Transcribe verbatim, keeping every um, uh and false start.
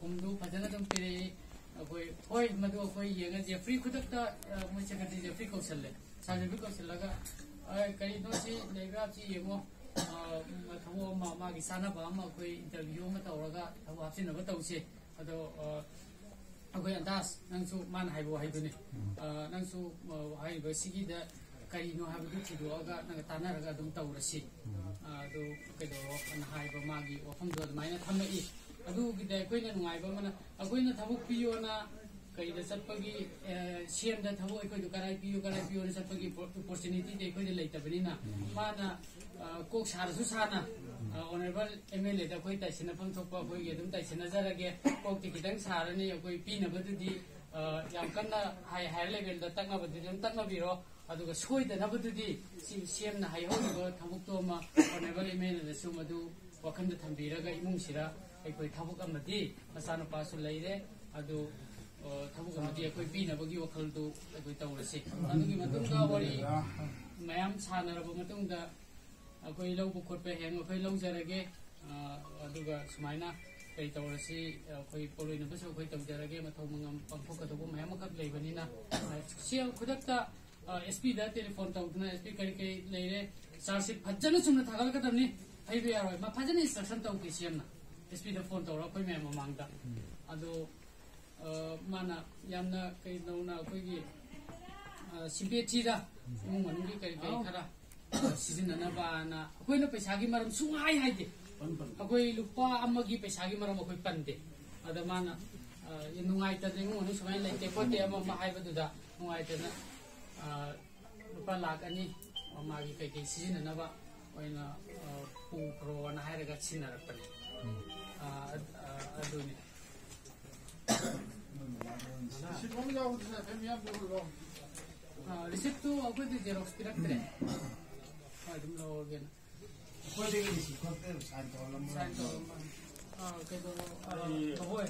ꯐꯣꯝꯗꯨ ꯐꯖꯅ ꯑꯗꯨꯝ ꯄꯤꯔꯛꯏ꯫ ꯑꯩꯈꯣꯏ, ꯍꯣꯏ, ꯃꯗꯨ ꯑꯩꯈꯣꯏ ꯌꯦꯡꯉ ꯖꯦꯐ꯭ꯔꯤ ꯈꯨꯗꯛꯇ, ꯑ, ꯃꯣꯏ ꯁꯦꯀ꯭ꯔꯦꯇꯔꯤ ꯖꯦꯐ꯭ꯔꯤ ꯀꯧꯁꯜꯂꯦ꯫ ꯁꯥꯔ ꯖꯦꯐ꯭ꯔꯤ ꯀꯧꯁꯜꯂꯒ, "ꯑ, ꯀꯔꯤꯅꯣ ꯁꯤ ꯂꯩꯕ꯭ꯔꯥ ꯁꯤ ꯌꯦꯡꯉꯣ꯫ ꯑ, ꯊꯕꯛ ꯑꯃ, ꯃꯥꯒꯤ ꯆꯥꯅꯕ ꯑꯃ ꯑꯩꯈꯣꯏ ꯏꯟꯇꯔꯚ꯭ꯌꯨ ꯑꯃ ꯇꯧꯔꯒ ꯊꯕꯛ ꯍꯥꯞꯆꯤꯟꯅꯕ ꯇꯧꯁꯦ꯫ ꯑꯗꯣ, ꯑ, ꯑꯩꯈꯣꯏ ꯑꯟꯗꯥꯖ, ꯅꯪꯁꯨ ꯃꯥꯅ ꯍꯥꯏꯕ ꯋꯥꯍꯩꯗꯨꯅꯤ꯫ ꯎꯝ꯫ ꯑ, ꯅꯪꯁꯨ, ꯑ, ꯍꯥꯏꯔꯤꯕ ꯁꯤꯒꯤꯗ ꯀꯔꯤꯅꯣ ꯍꯥꯏꯕꯗꯨ ꯊꯤꯗꯣꯛꯑꯒ ꯅꯪꯒ ꯇꯥꯟꯅꯔꯒ ꯑꯗꯨꯝ ꯇꯧꯔꯁꯤ꯫ ꯎꯝ꯫ ꯑ, ꯑꯗꯨ ꯀꯩꯗꯧꯔꯣ?" ꯑꯅ ꯍꯥꯏꯕ ꯃꯥꯒꯤ ꯋꯥꯐꯝꯗꯣ ꯑꯗꯨꯃꯥꯏꯅ ꯊꯝꯂꯛꯏ꯫ ꯑꯗꯨꯒꯤꯗ ꯑꯩꯈꯣꯏꯅ ꯅꯨꯡꯉꯥꯏꯕ ꯑꯃꯅ, ꯑꯩꯈꯣꯏꯅ ꯊꯕꯛ ꯄꯤꯌꯣꯅ ꯀꯩꯗ ꯆꯠꯄꯒꯤ, ꯑ, ꯁꯤ ꯑꯦꯝꯗ ꯊꯕꯛ ꯑꯩꯈꯣꯏꯗꯣ ꯀꯔꯥꯏ ꯄꯤꯌꯨ, ꯀꯔꯥꯏ ꯄꯤꯌꯣꯅ ꯆꯠꯄꯒꯤ ꯑꯣꯄꯣꯔꯆꯨꯅꯤꯇꯤꯗꯤ ꯑꯩꯈꯣꯏꯗ ꯂꯩꯇꯕꯅꯤꯅ, ꯃꯥꯅ, ꯑ, ꯀꯣꯛ ꯁꯥꯔꯁꯨ ꯁꯥꯅ, ꯑ, ꯑꯣꯅꯔꯦꯕꯜ ꯑꯦꯝ ꯑꯦꯜ ꯑꯦꯗ ꯑꯩꯈꯣꯏ ꯇꯥꯏꯁꯤꯟꯅꯐꯝ ꯊꯣꯛꯄ ꯑꯩꯈꯣꯏꯒꯤ ꯑꯗꯨꯝ ꯇꯥꯏꯁꯤꯟꯅꯖꯔꯒꯦ꯫ ꯀꯣꯛꯇꯤ ꯈꯤꯇꯪ ꯁꯥꯔꯅꯤ, ꯑꯩꯈꯣꯏ ꯄꯤꯅꯕꯗꯨꯗꯤ, ꯑ, ꯌꯥꯝ ꯀꯟꯅ ꯍꯥꯏ, ꯍꯥꯏꯌꯔ ꯂꯦꯚꯦꯜꯗ ꯇꯛꯅꯕꯗꯨꯗꯤ ꯑꯗꯨꯝ ꯇꯛꯅꯕꯤꯔꯣ꯫ ꯑꯗꯨꯒ ꯁꯣꯏꯗꯅꯕꯗꯨꯗꯤ ꯁꯤ ꯁꯤ ꯑꯦꯝꯅ ꯍꯥꯏꯍꯧꯔꯤꯕ ꯊꯕꯛꯇꯣ ꯑꯃ ꯑꯣꯅꯔꯦꯕꯜ ꯑꯦꯝ ꯑꯦꯜ ꯑꯦꯗꯁꯨ ꯃꯗꯨ ꯋꯥꯈꯜꯗ ꯊꯝꯕꯤꯔꯒ ꯏꯃꯨꯡꯁꯤꯗ ꯑꯩꯈꯣꯏ ꯊꯕꯛ ꯑꯃꯗꯤ ꯃꯆꯥꯅꯨꯄꯥꯁꯨ ꯂꯩꯔꯦ, ꯑꯗꯨ, ꯑ, ꯊꯕꯛ ꯑꯃꯗꯤ ꯑꯩꯈꯣꯏ ꯄꯤꯅꯕꯒꯤ ꯋꯥꯈꯜꯗꯨ ꯑꯩꯈꯣꯏ ꯇꯧꯔꯁꯤ꯫ ꯑꯗꯨꯒꯤ ꯃꯇꯨꯡꯗ ꯋꯥꯔꯤ ꯃꯌꯥꯝ ꯁꯥꯟꯅꯔꯕ ꯃꯇꯨꯡꯗ ꯑꯩꯈꯣꯏ ꯂꯧꯕ ꯈꯣꯠꯄ ꯍꯌꯦꯡ ꯑꯩꯈꯣꯏ ꯂꯧꯖꯔꯒꯦ꯫ ꯑ, ꯑꯗꯨꯒ ꯁꯨꯃꯥꯏꯅ ꯀꯩ ꯇꯧꯔꯁꯤ, ꯑꯩꯈꯣꯏ ꯄꯣꯠꯂꯣꯏꯅꯕꯁꯨ ꯑꯩꯈꯣꯏ ꯇꯧꯖꯔꯒꯦ, ꯃꯊꯧ ꯃꯉꯝ ꯄꯥꯡꯊꯣꯛꯀꯗꯧꯕ ꯃꯌꯥꯝ ꯑꯃꯈꯛ ꯂꯩꯕꯅꯤꯅ, ꯑ, ꯁꯤ ꯈꯨꯗꯛꯇ, ꯑ, ꯑꯦꯁ ꯄꯤꯗ ꯇꯦꯂꯤꯐꯣꯟ ꯇꯧꯗꯅ, "ꯑꯦꯁ ꯄꯤ, ꯀꯔꯤ ꯀꯔꯤ ꯂꯩꯔꯦ?" ꯆꯥꯔꯖ ꯁꯤꯠ ꯐꯖꯅ ꯆꯨꯝꯅ ꯊꯥꯒꯠꯂꯛꯀꯗꯕꯅꯤ, ꯍꯩꯕ ꯌꯥꯔꯣꯏ꯫ ꯃꯥ ꯐꯖꯅ ꯏꯟꯁꯇ꯭ꯔꯛꯁꯟ ꯇꯧꯈꯤ ꯁꯤ ꯑꯦꯝꯅ, ꯑꯦꯁ ꯄꯤꯗ ꯐꯣꯟ ꯇꯧꯔꯒ ꯑꯩꯈꯣꯏ ꯃꯌꯥꯝ ꯃꯃꯥꯡꯗ꯫ ꯑꯗꯣ, ꯑ, ꯃꯥꯅ ꯌꯥꯝꯅ ꯀꯩꯗꯧꯅ ꯑꯩꯈꯣꯏꯒꯤ, ꯑ, ꯁꯤꯝꯄꯦꯊꯤꯗ ꯏꯃꯨꯡ ꯃꯅꯨꯡꯒꯤ ꯀꯔꯤ ꯀꯔꯤ ꯈꯔ, ꯑ, ꯁꯤꯖꯤꯟꯅꯅꯕꯅ ꯑꯩꯈꯣꯏꯅ ꯄꯩꯁꯥꯒꯤ ꯃꯔꯝ ꯁꯨꯡꯍꯥꯏ ꯍꯥꯏꯗꯦ꯫ ꯑꯩꯈꯣꯏ ꯂꯨꯄꯥ ꯑꯃꯒꯤ ꯄꯩꯁꯥꯒꯤ ꯃꯔꯝ ꯑꯩꯈꯣꯏ ꯄꯟꯗꯦ꯫ ꯑꯗ ꯃꯥꯅ, ꯑ, ꯅꯨꯡꯉꯥꯏꯇꯗꯅ ꯏꯃꯨꯡ ꯃꯅꯨꯡ ꯁꯨꯃꯥꯏꯅ ꯂꯩꯇꯦ ꯈꯣꯠꯇꯦ ꯑꯃ ꯑꯃ ꯍꯥꯏꯕꯗꯨꯗ ꯅꯨꯡꯉꯥꯏꯇꯅ, ꯑ, ꯂꯨꯄꯥ ꯂꯥꯈ ꯑꯅꯤ ꯃꯥꯒꯤ ꯀꯩꯀꯩ ꯁꯤꯖꯤꯟꯅꯅꯕ ꯑꯣꯏꯅ, ꯑ, ꯄꯨꯈ꯭ꯔꯣꯅ ꯍꯥꯏꯔꯒ ꯁꯤꯟꯅꯔꯛꯄꯅꯤ꯫ ꯑ, ꯑ, ꯑꯗꯨꯅꯤ꯫ ꯁꯤꯠ ꯑꯃ ꯌꯥꯎꯕꯗꯨꯁꯨ ꯍꯥꯏꯐꯦꯠ ꯃꯤꯌꯥꯝꯗ ꯎꯠꯂꯣ꯫ ꯑ, ꯔꯤꯁꯤꯞꯇꯨ ꯑꯩꯈꯣꯏꯗꯤ ꯖꯦꯔꯣꯛꯁ ꯄꯤꯔꯛꯇ꯭ꯔꯦ꯫ ꯍꯣꯏ, ꯑꯗꯨꯝ ꯂꯧꯔꯒꯦꯅ꯫ ꯑꯩꯈꯣꯏꯗꯒꯤ ꯔꯤꯁꯤꯞ ꯈꯛꯇ ꯁꯥꯏꯟ ꯇꯧꯍꯜꯂꯝꯃꯣ꯫ ꯁꯥꯏꯟ ꯇꯧꯔꯝꯃꯣ꯫ ꯑ, ꯀꯩꯗꯧꯔꯣ? ꯑ, ꯑꯩ ꯑꯍꯣꯏ꯫